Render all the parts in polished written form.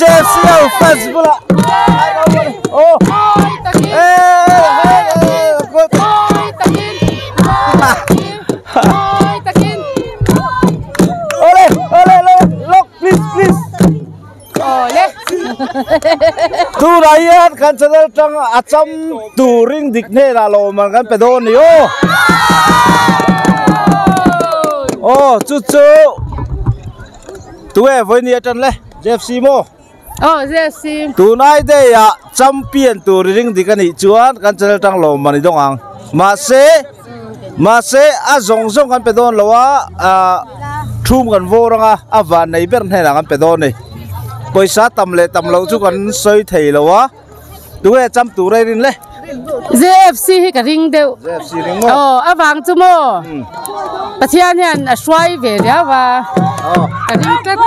JFC ho fans bulah aw Ole ole ole lock please please Tunah hian kan channel tang a cham turing dik hnenah lawmman kan pe dawn ni aw. Aw chu chu tunge vawiin atan le JFC maw? Aw JFC. Tunai day ah champion tur i ring dik a nih chuan kan channel tang lawmman i dawng ang. Mahse mahse a zawng zawng kan pe dawn lo a ah thum kan vawr ang a a van nei ber hnenah kan pe dawn a ni. Pawisa tam leh tam loh chu kan sawi thei lo a tunge cham tur a i rin le? JFC hi ka ring deuh. JFC ring maw? Aw a vang chu maw? Pathian hian a hruai ve riau a ka ring tlat.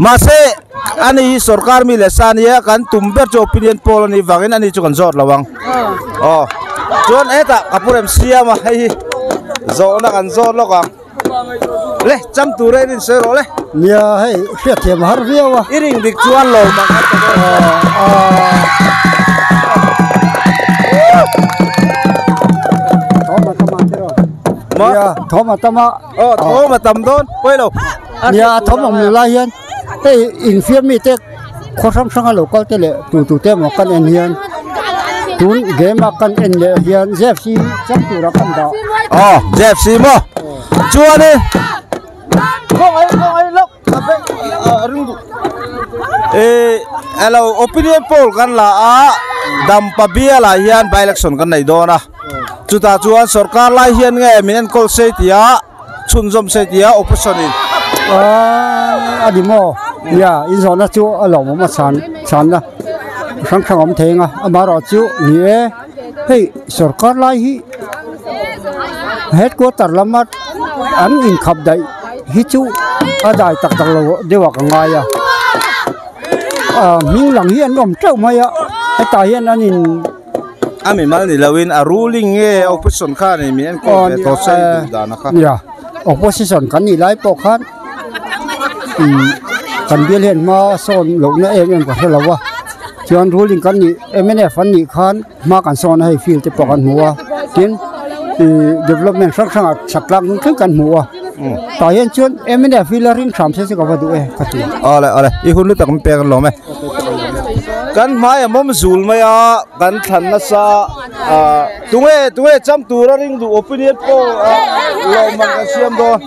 Mahse ani hi sorkar mi leh sa ania kan tum ber chu opinion poll anih vangin ani chu kan zawt lo ang. Aw chuan hetah ka pu rem siam a hei hi zawhna kan zawt lawk ang. Le cham tur a i rin sawi rawh le. Nia hei hriat thiam a har viau a. I ring dik chuan lo mang a ta dawn. Thawm a tam a tiraw. Nia thawm a tam a. Aw thawm a tam dawn pawi lo. Nia thawm awm lo lai hian hei infiam mi te khaw hrang hrang a lo kal te leh tu tu te emaw kan en hian tun game a kan en leh hian zfc chang tura kan dah. Aw zfc maw chuanin khawngaih khawngaih lawk a bank a ring duh eh alo opinion poll kan la a dampa bial ah hian by election kan nei dawn a chutah chuan sorkar lai hian nge min enkawl sei tia. chhunzawm se tia opposition in a ni maw nia in zawhna chu a lawmawm a chhan chhanna hrang hrang awm thei ang a amaherawh chu ni e hei sorkar lai hi headquarter lama an inkhap daih hi chu a dai tak tak lo deuh ah ka ngai a ah hming lang hi an awm teuh mai a hetah hian an in. A mimal ni loin a ruling nge opposition kha ni min enkawl ve tawh se duh dan a kha. Nia opposition kan nih lai pawh khan kan bial hian hma sawn lohna em em ka hre lo a chuan ruling kan nih mnf an nih khan hma kan sawn a hei field te pawh kan hmu a tin ih development hrang hrang ah chak tlak nung thleng kan hmu a tah hian chuan mnf hi la ring hram se chu ka va duh e ka ti. Awle awle i hun lutak min pek an lawm e. Kan hmai a mawm zul mai a kan thlan nasa ah tunge tunge cham tura ring duh opinion poll ah lawmman kan siam dawn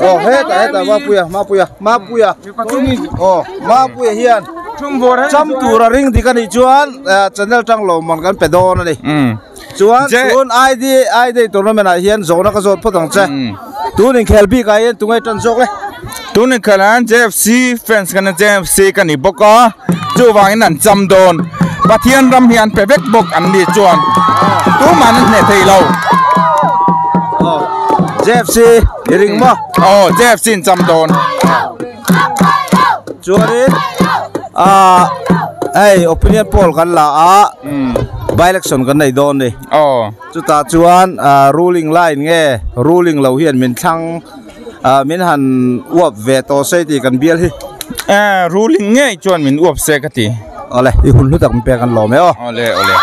aw hetah hetah mapuia mapuia mapuia aw mapuia hian cham tura ring dik anih chuan channel tang lawmman kan pe dawn a ni chuan tun ID ID tournament ah hian zawhna ka zawt phawt ang che tun inkhel bik ah hian tunge tan zawk le. Tun inkhel ah hian JFC fans kan JFC ka ni bawk a chuvangin an cham dawn Pathian ram hi an pe vek bawk an ni chuan tumah an hneh thei lo. JFC i ring maw? Aw JFC in cham dawn. Chuanin ah hei opinion poll kan la a by election kan nei dawn ni. Aw. Chutah chuan ah ruling line nge ruling lo hian min thlang ah min han uap ve tawh se tih kan bial hi. Eh ruling ngei chuan min uap se ka ti. Awle i hun hlu tak min pek an lawm e aw. Awle awle.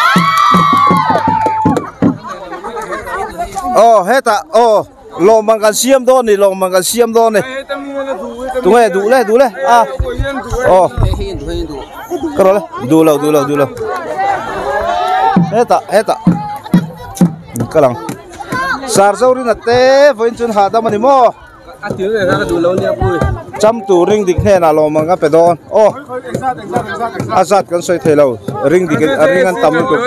Aw hetah aw. Lawmman kan siam dawn ni lawmman kan siam dawn ni tunge duh le duh le a aw ka rawh le duh lo duh lo duh lo hetah hetah ka lang sar zo rin a te vawiin chuan hahdam a ni maw cham tur ring dik hnenah lawmman kan pe dawn aw a zat kan sawi thei lo ring dik a ring an tam lutuk.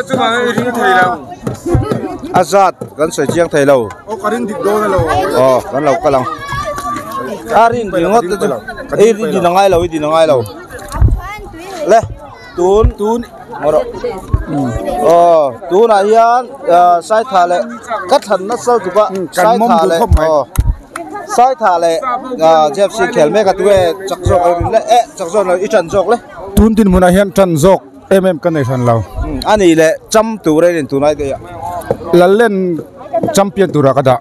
A zat kan sawi chiang thei lo. Aw ka ring dik dawn alo. Aw kan lo kal ang. A rin ding ngawt te chu ei rin din a ngai lo i din a ngai lo. Le tun tun ngawh rawh. Aw tunah hian Saitha leh ka thlan nasa lutuk a Saitha leh aw Saitha leh JFC khel mek a tunge chak zawk a rin le eh chak zawk lo i ṭan zawk le. Tun dinhmunah hian ṭan zawk. Em em ka nei hran lo. A nih leh cham tur a in tunai daih a. Lallen champion tura ka dah.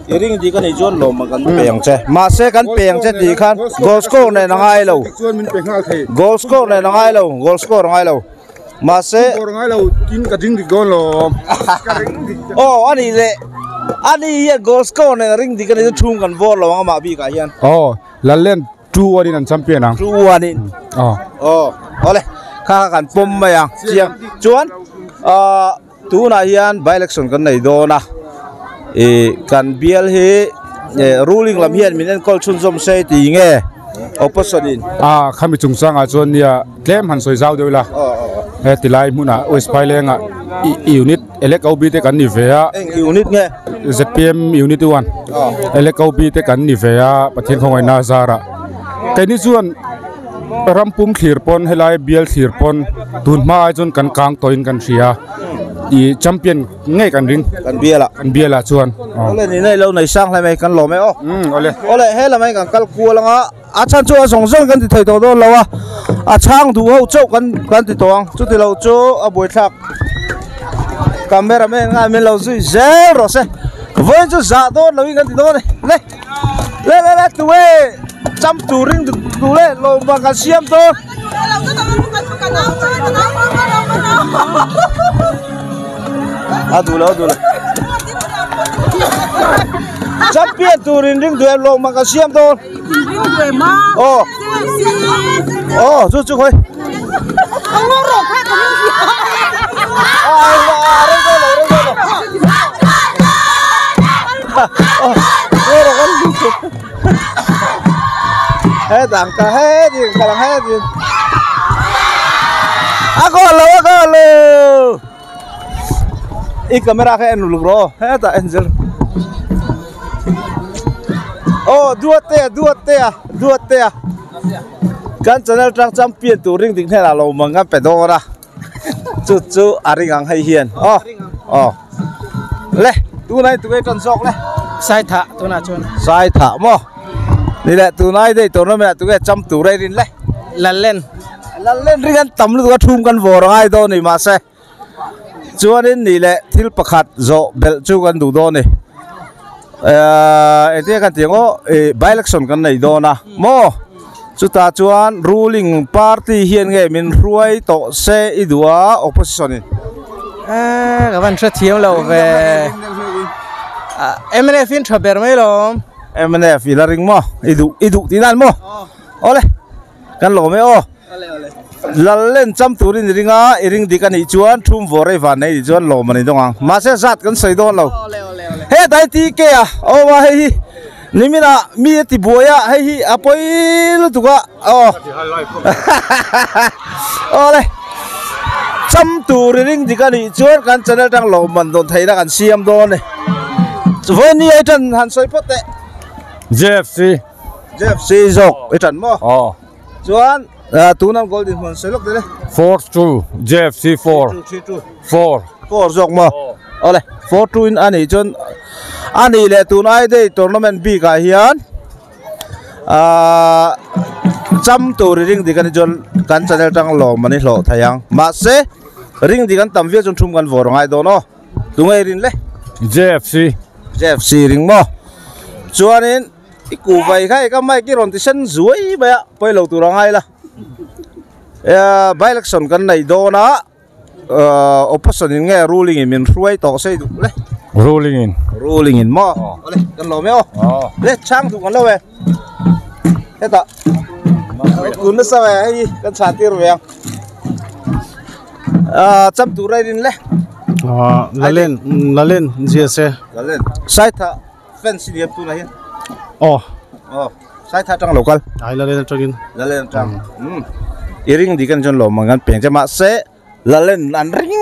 I ring dik a nih chuan lawm ang kan pe ang che. Mahse kan pe ang che tih khan goal score nen a ngai lo. Goal score nen a ngai lo, goal score a ngai lo. Mahse Score ngai lo tin ka ding dik dawn lo. Ka ring dik. Aw a nih leh a ni hian goal score nen a ring dik a nih chu chhung kan vawr lo ang amah bikah hian. Aw Lallen 2-1 in an champion ang. 2-1 in. Aw. Aw awle kha kha kan pawm mai ang chiang chuan ah tunah hian by election kan nei dawn a ih kan bial hi ruling lam hian min enkawl chhunzawm se tih nge opposition in. Ah khami chungchangah chuan nia tlem han sawi zau deuh ila he tilai hmunah West Phaileng ah unit elect OB te kan ni ve a. Eng unit nge? ZPM unit 1 elect OB te kan ni ve a Pathian khawngaihna a zarah keini chuan ram pum thlir pawn helai bial thlir pawn tun hma ai chuan kan kang tawhin kan hria ih champion ngei kan ring kan bial ah kan bial ah chuan awle ni nei lo nei sang hle mai kan lawm e aw awle awle he lamah hian kan kal kual anga a chhan chu a zawng zawng kan ti thei tawh dawn lo a a chhang duh ho chauh kan kan ti tawh ang chuti lo chu a buaithlak camera man ngai min lo zui zel rawh se vawiin chu zah dawn lo in kan ti dawn a ni le le le le tu e cham tur ring duk duh le lawm vang kan siam dawn. A duh lo a duh lo champion tur in ring duh em lawm vang kan siam dawn aw aw chu chu khawi Hetah ka hetin ka lang hetin a goal lo a goal lo i camera kha en uluk rawh hetah en zel aw duat te a duat te a duat te a kan channel tang champion tur ring ding hnenah lo mang kan pe dawn a chu chu a ring ang hei hian aw aw le tunai tunge tan zawk le Saithah tunah chuan Saithah maw ni leh tunai daih tournament ah tunge cham tur a i rin le Lallen Lallen ring an tam lutuk a thum kan vawr a ngai dawn a ni mahse chuanin ni leh thil pakhat zawh belh chu kan duh dawn a ni ehh engtin nge kan tih ang aw ih by election kan nei dawn a maw chutah chuan ruling party hian nge min hruai tawh se i duh a opposition in ehh ka van hrethiam lo ve mnf in tha ber mai lawm mnf i la ring maw i duh i duh tih nan maw awle. Kan lawm e aw. Lallen cham turin i ring a, i ring dik a nih chuan thum vawr ei van nei nih chuan lawm a ni dawng ang. Mahse zat kan sawi dawn lo. Hetlai TK a awm a hei hi niminah mi a ti buai a hei hi a pawi lutuk a aw. Awle cham tur i ring dik a nih chuan kan channel tang lawm man dawn theihna kan siam dawn a ni. Vawiin ni ai tan han sawi phawt teh. JFC. JFC zawk i tan maw? Aw. Chuan tuna goal dinhmun sawi lawk teh le. 4-2 JFC 4. 3 2 4. 4 zawk maw? Awle 4-2 in a nih chuan a nih leh tun ai day tournament bik ah hian ahh cham tur i ring dik a ni chuan kan channel tang lawm an i hlawh thei ang mahse ring dik an tam viau chuan thum kan vawr a ngai dawn aw. Tunge i rin le? JFC. JFC ring maw? Chuanin I ku vai kha eka mic i rawn ti sen zuai mai a pawi lo tur a ngai la by election kan nei dawn a opposition in nge ruling in min hruai tawh sei duh le ruling in ruling in maw awle kan lawm e aw le chhang duh kan lo e hetah kun nasa ve hei kan chhan tir ve ang cham tur a in le lalen lalen zia se lalen saitha Fence hi liam tunah hian. Aw. Aw. Sai tha tang lo kal. Ai lalen atangin. Lalen atang. Um. I ring dik an chuan lawm ang kan peng che mahse lalen an ring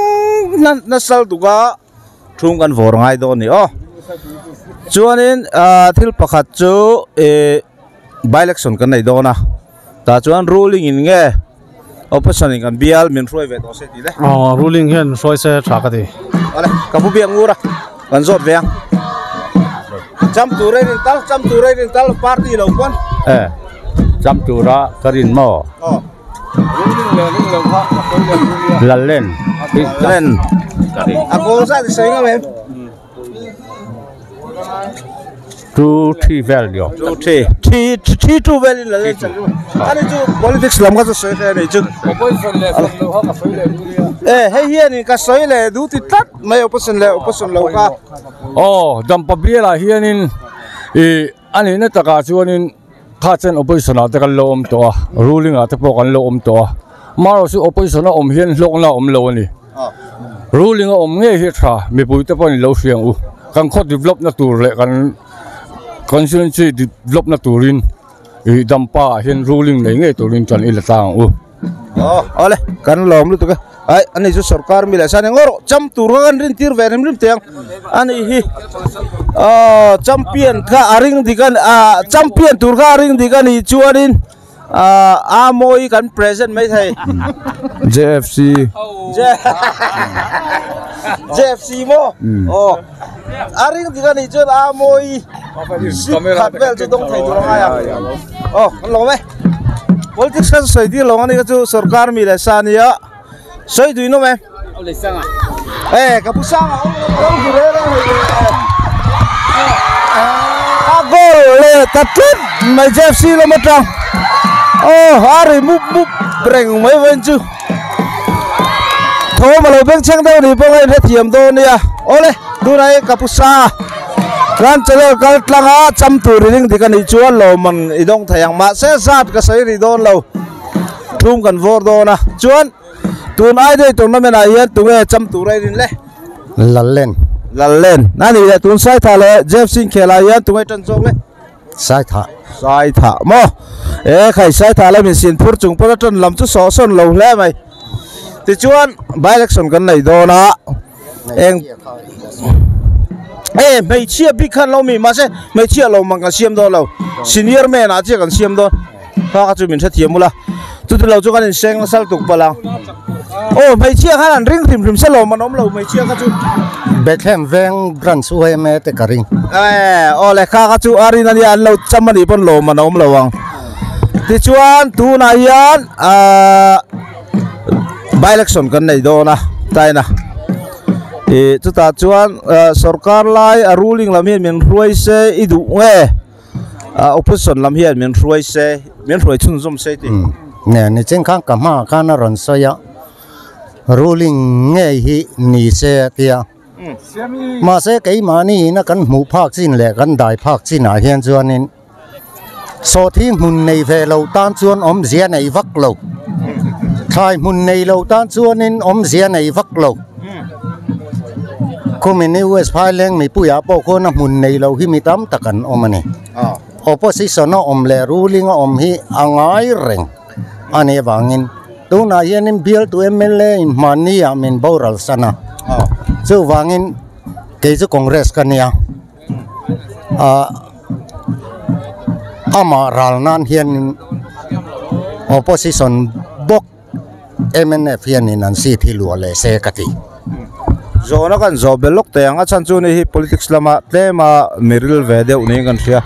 na na sal tuka thum kan vawr ngai dawn ni aw. Chuanin thil pakhat chu ih by election kan nei dawn a. Tah chuan ruling in nge opposition in kan bial min hruai ve tawh se tih le. Aw ruling hian hruai se tha ka ti. Awle ka pu biak ngur a kan zawt ve ang. Cham tur a rin tal cham tur a rin tal party lo pawn. E cham tura ka rin maw. Aw ruling leh ring lo kha ka pawi leh ruling. Lallen. Lallen. A kawl zat i sawi ngam em. Two three vel ni awm. Two three. Three three two vel in Lalen chak ani chu politics lam kha chu sawi hle ani chu. Opposition leh sawm loh kha ka sawi leh duh nia. E hei hian in ka sawi leh duh ti tlat mai opposition leh opposition lo kha. Aw Dampa bial ah hianin ih a nihna takah chuanin kha chen opposition ah te kan lo awm tawh a ruling ah te pawh kan lo awm tawh a marawh chu opposition a awm hian hlawkna a awm lo a ni. Ruling a awm ngei hi a tha, mipui te pawhin lo hria ang u. Kan khaw develop na tur leh kan constituency develop na turin ih Dampa ah hian ruling nei ngei turin tan i la tlang ang u. Aw awle kan lawm lutuk e ai ani chu sorkar mi leh san eng rawh cham tur kha kan rin tir ve rem rem teh ang ani hi aw champion kha a ring dik a ah champion tur kha a ring dik a nih chuanin. A mawi kan present mai thei. JFC. JFC maw? Aw. A ring dik a nih chuan a mawi sip khat vel chu dawng thei tur a ngai a. Aw, kan lawm e. Politics kha chu sawi tir lo ang a ni kha chu sorkar mi leh sa a nia. Sawi duin awm e. E, ka pu Sanga awm lo awm ru reng reng hei. A goal leh ta tlat mai JFC lam atang. Aw, a ri mup mup reng mai vawiin chu. Thawm a lo beng chheng deuh ni pawh a inhrethiam dawn nia. Awle, tunah hi ka pu Sanga kan channel kal tlanga cham tur i ring dik a nih chuan lawmman i dawng thei ang. Mahse zat ka sawi rih dawn lo. Thum kan vawr dawn a. Chuan tun ai daih tournament ah hian tunge cham tur a i rin le? Lallen. Lallen. A nih leh tun Saitha leh Jeff Singh khel ah hian tunge tan zawk le? Saitha. Saitha maw? E khai Saitha lamin sin phur chung pawn a tan lam chu sawh sawn lo hle mai. Tichuan by election kan nei dawn a. Eng e hmeichhia bik khan lo mi mahse hmeichhia lo mang kan siam dawn lo senior man ah chiah kan siam dawn kha kha chu min hrethiam ula chuti lo chu kan inseng nasal tuk palh ang aw hmeichhia khan an ring hrim hrim se lawm an awm lo hmeichhia kha chu Bethlehem veng branch UMA te ka ring e aw le kha kha chu a rin ania an lo cham anih pawn lawm an awm lo ang tichuan tunah hian ahh by election kan nei dawn a taina ih chutah chuan ah sorkar lai a ruling lam hian min hruai se i duh nge ah opposition lam hian min hruai se min hruai chhunzawm se tih. Nge nichin khan ka hmaah khan a rawn sawi a ruling ngei hi ni se a tia mahse keimahni ina kan hmuh phak chin leh kan dai phak chinah hian chuanin. Sawhthi hmun nei ve lo tan chuan awmzia nei vak lo. Thlai hmun nei lo tan chuanin awmzia nei vak lo. Khumin US Phaileng mipuiah pawh khuan a hmun nei lo hi mi tam tak an awm a ni. Opposition a awm leh ruling a awm hi a ngai reng a nih avangin tunah hianin bialtu mla in hmanni ah min boral san a. Chuvangin kei chu Congress ka nia. ah amah ral nan hianin opposition bawk mnf hianin an seat hi luah leh se ka ti. Zawhna kan zawh bel lawk teh ang a chhan chu ni hi politics lama tlema mi ril ve deuh niin kan hria.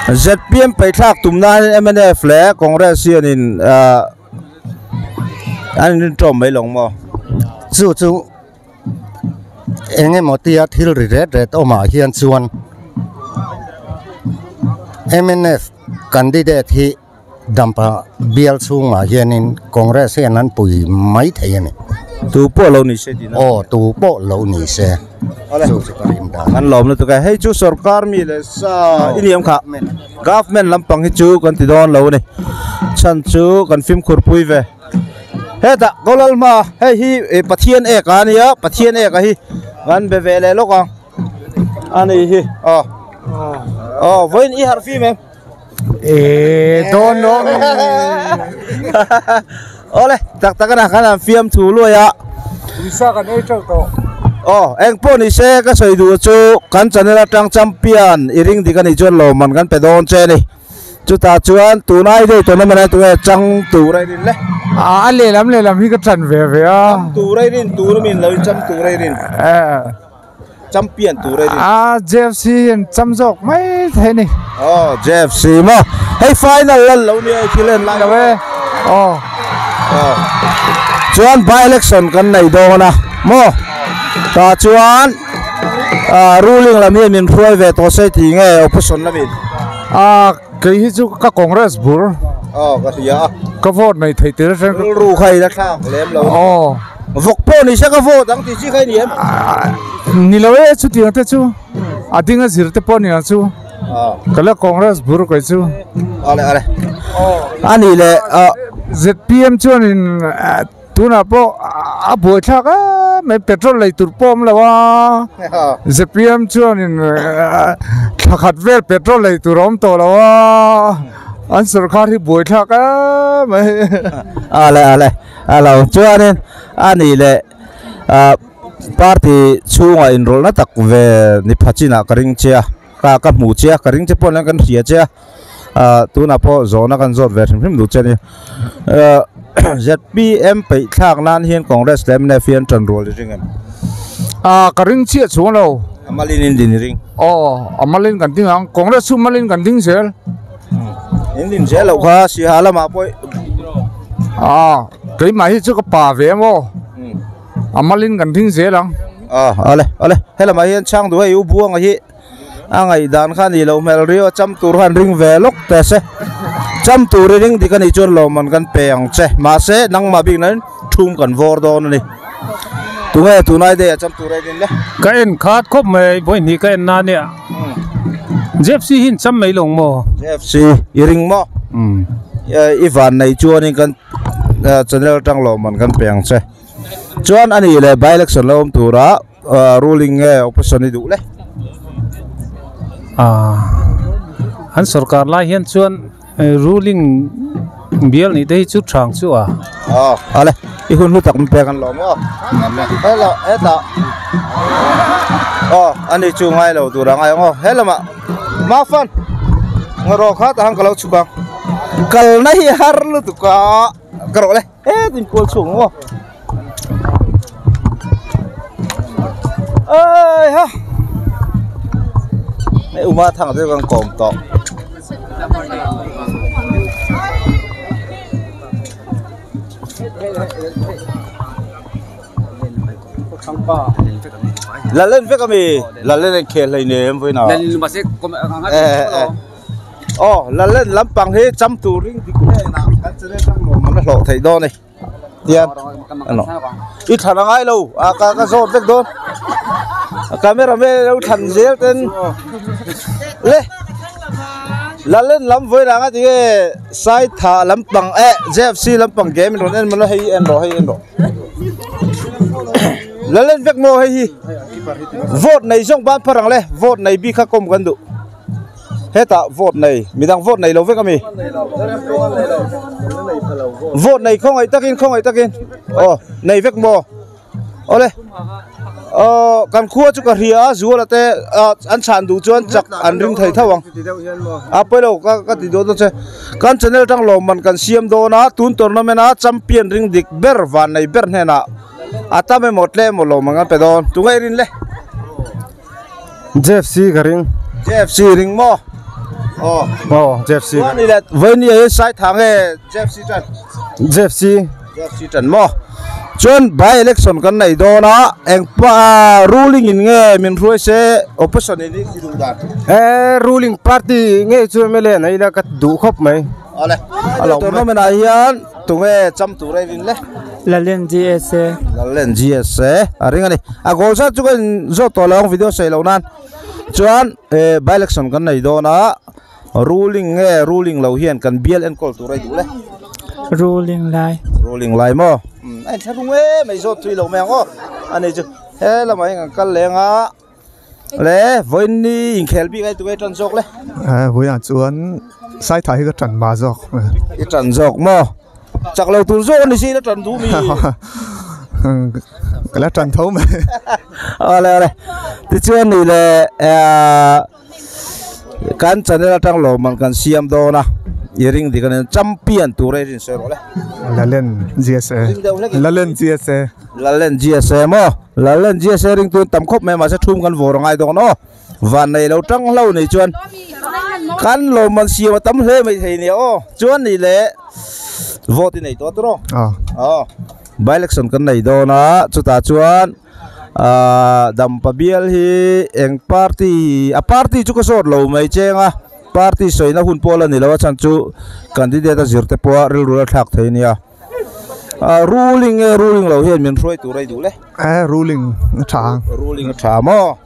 Zpm paithlak tum nan mnf leh Congress hianin ah an inrinṭawm mai lo maw? Chu chu. Eng emaw tia thil ri ret ret awmah hian chuan mnf candidate hi dampa bial chhungah hianin congress hian an pui mai thei a ni. Tu pawh lo ni se tihna. Aw tu pawh lo ni se chu chu ka rin dan. An lawm lutuk e hei chu sorkar mi leh sa i niam kha government lampang hi chu kan ti dawn lo a ni chhan chu kan fimkhur pui ve. Hetah Kolal hma hei hi Pathian ek a nia Pathian ek a hi kan be ve leh lawk ang a ni hi aw aw vawiin i harh fim em e dawn lo awle tak tak a kan han fiam thu luai a Tisa kan ei teuh tawh aw eng pawh ni se ka sawi duh chu kan channel atang champion i ring dik a nih chuan lawmman kan pe dawn che a ni. Chutah chuan tunai deuh tournament a tunge chang tur a in le. A lehlam lehlam hi ka chan ve ve a. Cham tur a in tur min lo in cham tur a in. Champion tur a in. A JFC hian cham zawk mai thei ni. Oh JFC maw. Hei final lal lo nia i thil en lai. Lo e. Oh. Oh. Chuan by election kan nei dawn a maw. Tah chuan. Ruling lam hian min hruai ve tawh se tih nge opposition lamin? A kei hi chu ka Congress bur. Aw ka hria a. Ka vote nei thei tir atang. Rilru kha ila thlak lem lo. Aw. Vawk pawh ni se ka vote ang tih chi kha i ni em? Ni lo e chutiang te chu a ding a zir te pawh ni ang chu. Ka la Congress bur kei chu. Ale ale. A nih leh ZPM chuanin Tunah pawh a buaithlak em mai, petrol lei tur pawh awm lo a, zpm chuanin thla khat vel petrol lei tur a awm tawh lo a, an sawrkar hi buaithlak em mai. Ale ale a lo chuanin a nih leh ah party chhungah inrawlhna tak ve ni pha chinah ka ring che a, ka ka hmu che a, ka ring che pawh hian kan hria che a. ah tunah pawh zawhna kan zawt ve hrim hrim duh che a ni ah zpm peih thlak nan hian congress leh mnf hi an tan rual i ring em? Ah ka ring chiah chuang lo. A malin in din i ring? Aw a malin kan ding ang congress chu malin kan ding zel. In din zel loh kha siha lamah pawh ah keimah hi chu ka pa ve em aw a malin kan ding zel ang. Aw awle awle helamah hian chhang duh hei u Buanga hi. A ngaihdan kha ni lo hmel riau a cham tur khan ring ve lawk teh se cham tur i ring dik a nih chuan lawmman kan pe ang che mahse nangmah bik nain thum kan vawr dawn a ni tunge tunai day ah cham tur a in le. Ka en khat khawp mai vawi hnih ka en na nia JFC hi in cham mai lo maw? JFC i ring maw? I van nei chuanin kan channel atang lawmman kan pe ang che chuan a nih leh by election lo awm tura Ruling nge opposition i duh le? An sorkar lai hian chuan ruling bial nih te hi chu thang chu a. Aw ale i hun hlu tak min pek an lawm aw. Hello hetah aw ani chu ngai lo tur a ngai ang aw helamah Mafan ngarawh kha tah khan ka lo chhuk ang kalna hi har lutuk a ka rawh le hetin kual chhuk ang aw. Ơi ha. Mấy uma thằng tôi còn còm tọ. Là lên với cái gì? Là lên anh khen lại nè em với nào. Oh, là lên lắm bằng thế chăm tù ring thì cũng này nào, cái này đang mà nó lộ thầy đo này. Tian ano i than a ngai lo a ka ka zawt vek dawn a camera me lo than zel ten le la len lam vawi rang a tinge sai tha lampang eh jfc lampang game in rawn en maw hei en rawh hei en rawh la len vek maw hei hi vote nei zawng ban phar ang le vote nei bik kha kawm kan duh. Hetah vote nei, midang vote nei lo vek a mi? Vote nei khawngaih takin khawngaih takin aw nei vek maw? Awle aw kan khua chu ka hria a zuala te an chhan duh chuan chak an ring thei tho ang a pawilo ka ka ti dawn dawn che kan channel tang lawmman kan siam dawn a tun tournament a champion ring dik ber van nei ber hnenah a tam emaw tlem emaw lawmman kan pe dawn tunge i rin le. JFC ka ring. JFC ring maw? Aw. Aw, JFC. Chuan i let vawiin hi sai tha nge JFC tan? JFC. JFC tan maw? Chuan by election kan nei dawn a, eng pa ruling in nge min hruai se opposition in i duh dan? E ruling party nge chu MLA nei ila ka duh khawp mai. Awle, a tournament ah hian tunge cham tur a i rin le? Lalen GSA. Lalen GSA a ring a ni. A goal zat chu ka in zawt tawh lo ang video sawi loh nan. Chuan eh by election kan nei dawn a, ruling nge ruling lo hian kan bial enkawl tur a i duh le? Ruling lai. Ruling lai maw? A inthlahrung em mai zawt thui lo mai ang aw. A ni chu he lamah hian kan kal leng a. Le vawiin ni inkhel bik ai tunge tan zawk le? Eh vawiinah chuan Saitha hi ka tan mah zawk. I tan zawk maw? Chak lo tur zawk a ni si la tan duh mi? Ka la tan tho mai. Awle awle tichuan ni le eh kan channel atang lawmman kan siam dawn a i ring dik a ni champion tur a i rinsawi rawh le. Lalen GSA Lalen GSA. Lalen GSA maw? Lalen GSA ring tun tam khawp mai mahse thum kan vawr a ngai dawn aw. Van nei lo tang hlo nei chuan kan lawmman siam a tam hle mai thei nia aw. Chuan ni leh vote i nei tawh tawh. Aw. By election kan nei dawn a chutah chuan. Ah Dampa bial hi eng party a party chu ka zawt lo mai cheng a party sawina hun pawh la ni lo a chhan chu candidate a zir te pawh a rilru la thlak thei a nia ah ruling nge ruling lo hian min hruai tur a i duh le eh ruling a tha ang ruling a tha maw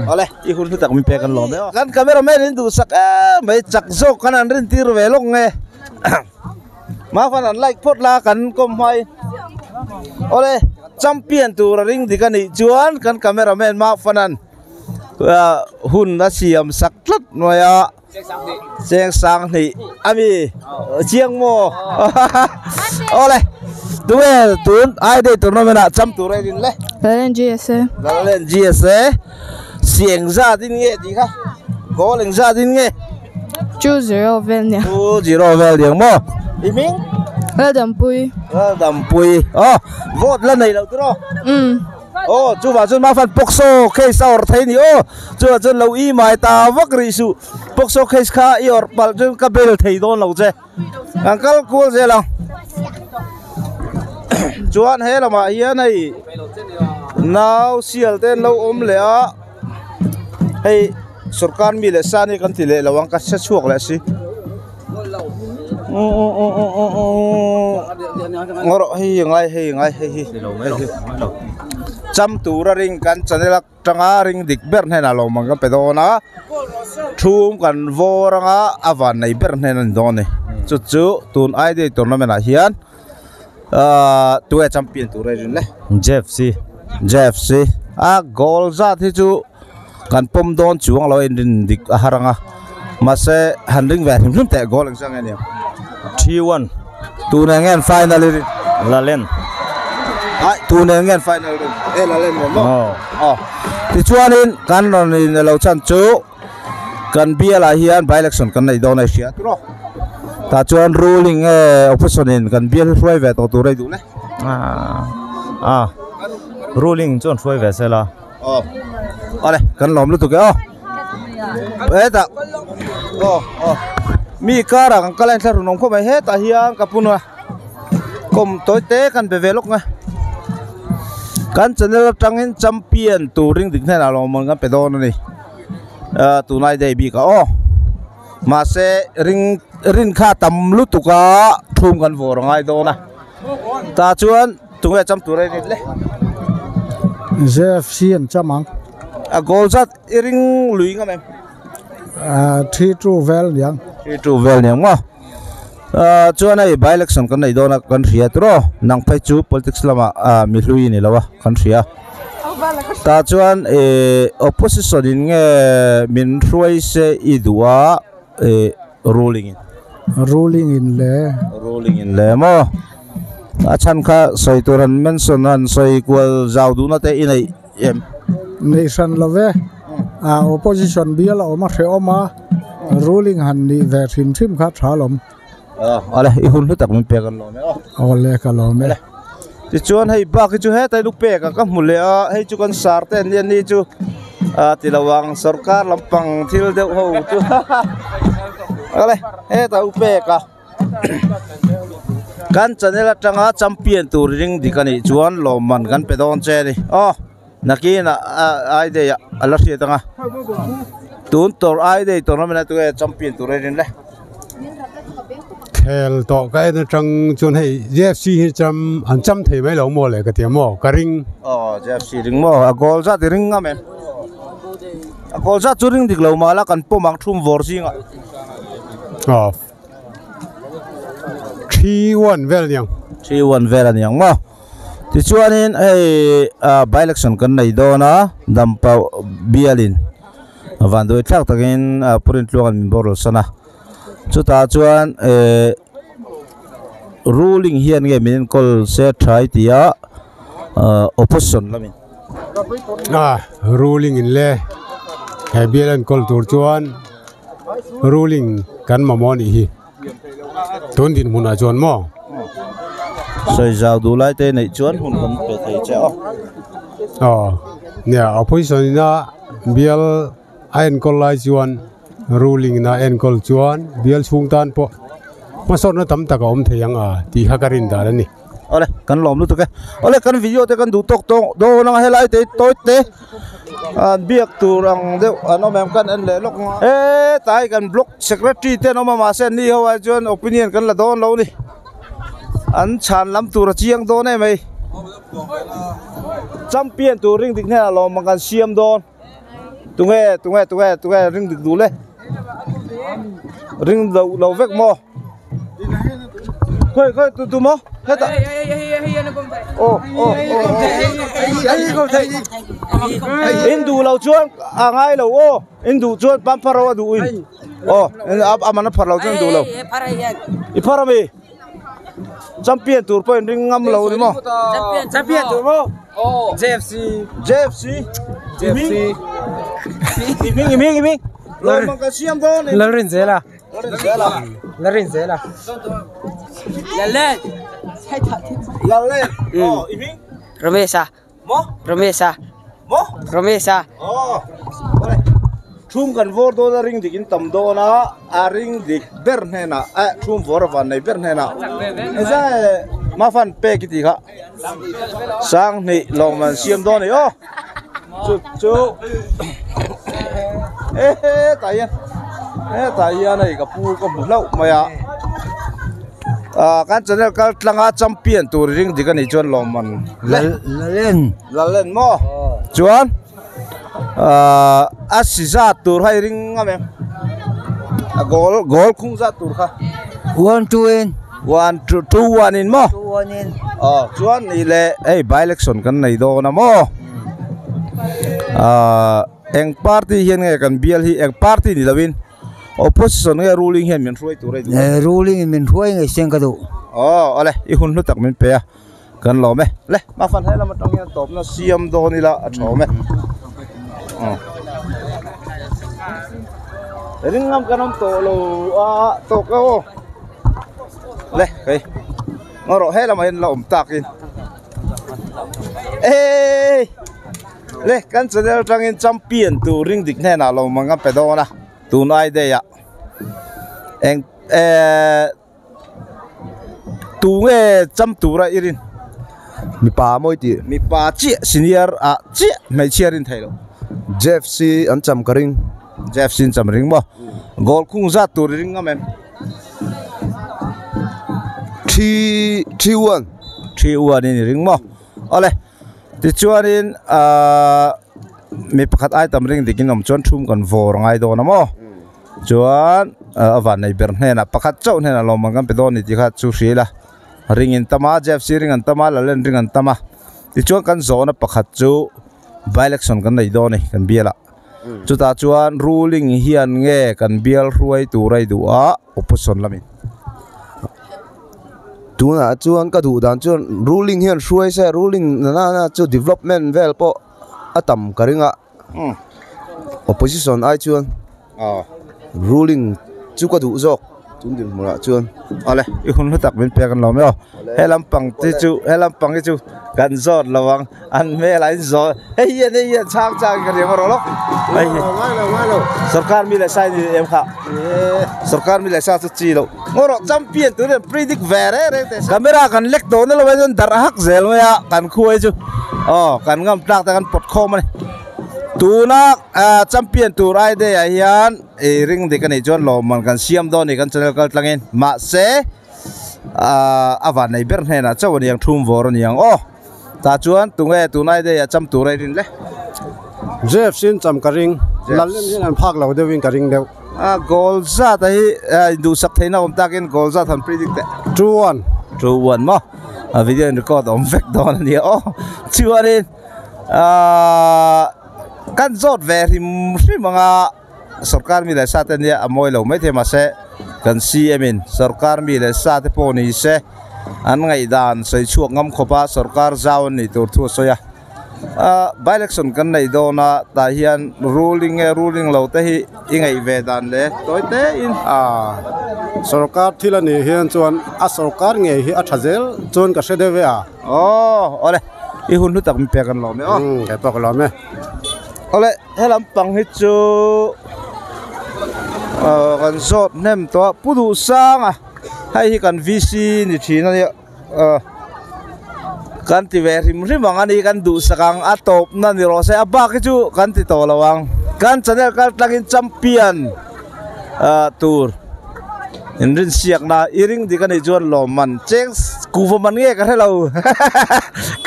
awle i hun hlu tak min pek an lawm e aw kan camera man in duhsak em mai chak zawk khan an rin tir ve lawk nge Mafan an like phawt la kan kawm hmai awle champion tur a ring dik a nih chuan kan camera man Mafan an hun a siam sak tlat mai a cheng sang hnih a mi chiang maw awle tunge tun I day tournament ah cham tur a in le Lalen GSA Lalen GSA si engzat in nge tih kha goal engzat in nge 2-0 vel nia. 2-0 vel niang maw? I hming? Laldampui. Laldampui. Aw, vote la nei lo tiraw? Umm. Aw, chuvah chuan Mafan Pokso case a awrh thei ni aw. Chuvah chuan lo i mai ta vak rih suh. Pokso case kha i awrh palh chuan ka bel thei dawn lo che. Kan kal kual zel ang. Chuan he lamah hian hei nau sial te an lo awm leh a. Hei sorkar mi leh sa ni kan ti leh lo ang ka hre chhuak leh si ngaw rawh hei hi a ngai hei a ngai hei hi cham tura ring kan channel atanga ring dik ber hnenah lawm ang kan pe dawn a thum kan vawr anga a van nei ber hnen a ni dawn a ni chu chu tun I day tournament ah hian ahh tunge champion tur a rin le Jeffc Jeffc a goal zat hi chu. Kan pawm dawn chuang lo a inrin dik a har ang a mahse han ring ve hrim hrim teh goal engzah nge nia 3-1 tun eng nge an final i rin Lalen ai tun eng nge an final i rin e Lalen maw maw aw tichuanin kan rawn in alo chan chu kan bialah hian by election kan nei dawn a i hria tiraw tah chuan ruling nge opposition in kan bial hi hruai ve tawh tur a i duh le a ruling chuan hruai ve sela. Aw awle kan lawm lutuk e aw hetah aw aw mi karah kan kal a inthlahrun awm khawp mai hetah hian ka pun a kawm tawi te kan be ve lawk ang e kan channel atangin champion tur ring dik hnenah lawmman kan pe dawn a ni ah tunlai day bik ah aw mahse ring rin kha a tam lutuk a thum kan vawr a ngai dawn a tah chuan. Tunge cham tur a init le? JFC an cham ang. A goal zat i ring lui ngam em? 3-2 vel niang. 3-2 vel niang maw? Chuan hei by election kan nei dawn a kan hria tiraw? Nang phei chu politics lamah mi hlui i ni lo a kan hria. Tah chuan opposition in nge min hruai se i duh a ruling in? Ruling in le. Ruling in le maw? A chhan kha sawi tur han mention han sawi kual zau duhna te i neih em? Neih hran lo ve. A opposition bial a awm a hrehawm a, ruling han nih ve hrim hrim kha tha lawm. Aw ale i hun hlu tak min pek an lawm e aw. Aw le ka lawm e. Tichuan hei bak hi chu hetai lu pek a ka hmu leh a, hei chu kan sar te an nia ni chu a ti lo ang sorkar lampang thil deuh ho chu ale hetah u pek a. Kan channel atanga champion tur ring dik a nih chuan lawmman kan pe dawn che a ni aw nakin ah I day ah a la hriat ang a tun tawr I day tournament a tunge champion tur a rin le. Khel tawh ka en atang chuan hei JFC hi cham an cham thei mai lo maw le ka ti a maw ka ring. Aw JFC ring maw a goal zat i ring ngam em a goal zat chu ring dik lo mahla kan pawm ang thum vawr zingah. Aw 3-1 vel aniang. 3-1 vel aniang maw. Tichuanin hei by election kan nei dawn a, Dampa bialin vanduai thlak takin Purin Tluangan min boral san a. Chutah chuan ruling hian nge min enkawl se tha i ti a, opposition lamin. Ruling in le he bial enkawl tur chuan. Ruling kan mamawh anih hi tun dinhmunah chuan maw? Sawi zau duh lai te neih chuan hun kan pe thei che aw. Aw nia opposition ina bial a enkawl lai chuan ruling ina enkawl chuan bial chhung tan pawh hmasawnna tam tak a awm thei ang a tih kha ka rin dan a ni. Awle kan lawm lutuk e. Awle kan video te kan duh tawk tawk dawn anga helai te hi tawi te an biak tur ang deuh an awm em kan en leh lawk ang a. Hetlai kan block secretary te an awm a mahse an ni ho ah chuan opinion kan la dawn lo a ni. An chhan lam tur a chiang dawn em mai. Champion tur ring dik hnenah lawm ang kan siam dawn. Tunge tunge tunge tunge ring dik duh le. Ring lo lo vek maw. Khawi khawi tu tu maw hetah. Aw aw aw in duh lo chuan a ngai lo aw in duh chuan pamphar ho a duh in aw a man a phar lo chuan duh lo. I phar ami. Champion tur pawh in ring ngam lo ni maw? Champion champion tur maw? JFC JFC JFC I hming i hming Lawmman kan siam dawn ni Lalrinzela Lalrinzela Lalrinzela Lalen Lalen Oh i hming Ramesha Maw? Ramesha Maw? Ramesha Aw awle Thum kan vawr dawn a ring dik in tam dawn a a ring dik ber hnenah eh thum vawr a van nei ber hnenah engzai mafan pek i tih kha sanghnih lawm an siam dawn a ni aw chu chu e hetah hian hetah hian hei ka pu ka hmu hlauh mai a. Ah kan channel kal tlanga champion tur ring dik anih chuan lawmman Lalen Lalen maw chuan ah a si zat tur kha i ring ngam em a goal goal khung zat tur kha one two in one two two one in maw two one in aw chuan nih leh hei by election kan nei dawn a maw ah eng party hian nge kan bial hi eng party ni lovin. Opposition nge ruling hian min hruai tur a i duh a? Ruling in min hruai ngei seng ka duh. Aw awle i hun hlu tak min pe a kan lawm e. Le Mafan he lam atang hian tawpna siam dawn ila a tha awm e. Ring lam kan awm tawh lo a tawk e aw. Le hei ngaw rawh he lamah hian la awm takin. Eii. Le kan channel atangin champion tur ring dik hnenah lo mang a pe dawn a tun ai day ah eng ehh tu nge cham tura i rin mipa mawi tih mipa chiah senior ah chiah hmeichhia rin theih loh Jeffc an cham ka ring Jeffc an cham ring maw goal khung zat tur i ring ngam em three three one three one in i ring maw awle. Tichuanin ahh mi pakhat ai tam ring dikin awm chuan thum kan vawr ngai dawn a maw chuan a van nei ber hnenah pakhat chauh hnenah lawmman kan pe dawn a ni tih kha chu hria ila ring in tam a jfc ring an tam a lalen ring an tam a tichuan kan zawhna pakhat chu by election kan nei dawn a ni kan bialah chutah chuan ruling hian nge kan bial hruai tur a i duh a. Opposition lamin. Tunah chuan ka duh dan chuan ruling hian hruai se ruling na na chu development vel pawh a tam ka ring a opposition ai chuan ruling chu ka duh zawk tun dinhmunah chuan. Awle i hun hlu tak min pek an lo mai aw he lampang te chu he lampang hi chu kan zawt lo ang. An hmel a in zawh hei hian hei hian chhang chang ka riam a rawh lawk hei hi sorkar mi leh sa in em kha sorkar mi leh sa chu chi loh ngaw rawh champion tur hian predict ve reng reng teh camera kan lek tawh na lo ah chuan darh hak zel mai a kan khuai chu aw kan ngam tlak te kan pawt khawm a ni tuna champion tur ai day ah hian ih ring dik a nih chuan lawmman kan siam dawn a ni kan channel kal tlangin mahse a van nei ber hnenah chauh a niang thum vawr a niang aw. Tah chuan tunge tunai day ah cham tur a i rin le? Jeff sin cham ka ring. Lal em hian an phak lo deuhin ka ring deuh. A goal zat a hi induhsak theihna awm takin goal zat han predict teh. 2-1. 2-1 maw? A video in record awm vek dawn a nia aw. Chuanin ahh kan zawt ve hrim hrim anga sorkar mi leh sa te nia a mawi lo maithei mahse kan CM in sorkar mi leh sa te pawh ni se an ngaihdan sawi chhuak ngam khawp a sorkar zau an nih tur thu a sawi a ah by election kan neih dawn a tah hian ruling nge ruling lo te hi i ngaih ve dan le tawi te in. Ah sorkar thil a nih hian chuan a sorkar ngei hi a tha zel chuan ka hre deuh ve a. Aw awle i hun hlu tak min pek an lawm e aw. Kei pawh ka lawm e. Awle he lampang hi chu ah kan zawt hnem tawh a Pu Duhsanga hei hi kan VC ni thin a nia ah. Kan ti ve hrim hrim ang a ni, kan duhsak ang a tawpna ni rawh se, a bak hi chu kan ti tawh lo ang. Kan channel kal tlangin champion tur inrinsiakna i ring dik a nih chuan lawmman cheng kuhva man nge ka hre lo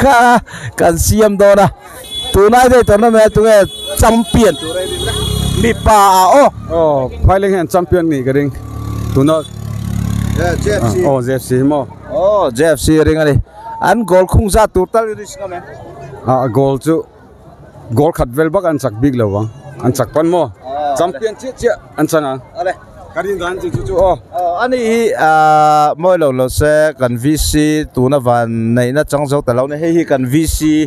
kha kan siam dawn a, tunai daih tournament ah tunge champion tur a i rin na mipa ah aw. Aw phaileng hian champion nih ka ring tuna JFC aw JFC hi maw. Aw JFC ring a ni. An goal khung zat tur tal i risk ngam em? Ah goal chu goal khat vel bak an chak bik lo ang. An chak pawn maw? Champion chiah chiah an chang ang. Ale. Ka rin dan chu chu chu aw. Aw ani hi ah mawi lo lo se kan VC tuna van neihna chang zo ta lo ni. Hei hi kan VC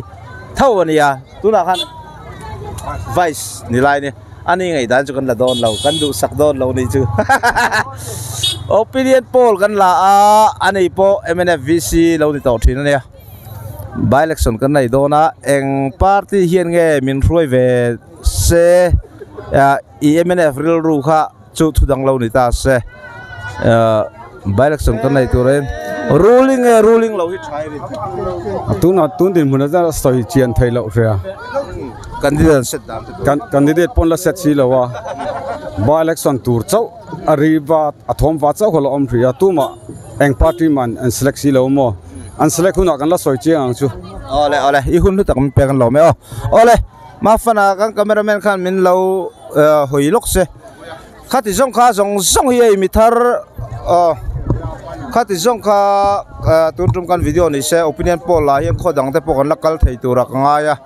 tho a nia. Tunah khan Vice ni lai ni. Ani ngaihdan chu kan la dawn lo, kan duhsak dawn lo nih chu. Opinion poll kan la a, ani pawh mnf VC lo ni tawh thin a nia. By election kan nei dawn a, eng party hian nge min hruai ve se, i mnf rilru kha chu thu dang lo ni ta se. By election kan nei turin ruling nge ruling lo hi tha i rin. Tunah tun dinhmun a sawi chian theih loh hria. Candidate an set dan te pawh. Candidate pawn la set si lo a, by election tur chauh a ri va a thawm va chauh kha la awm hrih a, tumah eng party man an select si lo maw? An select hunah kan la sawi chiang ang chu. Awle awle i hun hlu tak min pek an lawm e aw. Awle Mafana kan cameraman khan min lo hawi lawk se. Khati zawng kha zawng zawng hi hei mi thar aw khati zawng kha tun tum kan video ni se opinion poll lah hian khaw dang te pawh kan la kal thei tur a ka ngai a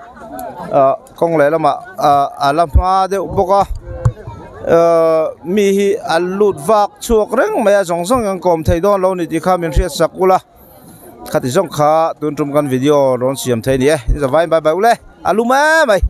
ah kawng leh lamah ah a la hma deuh bawk a ah mi hi an lut vak chhuak reng mai a zawng zawng an kawm thei dawn lo ni tih kha min hriat sak ula khati zawng kha tun tum kan video rawn siam thei a ni e in zavaiin bye bye ule a lum em mai.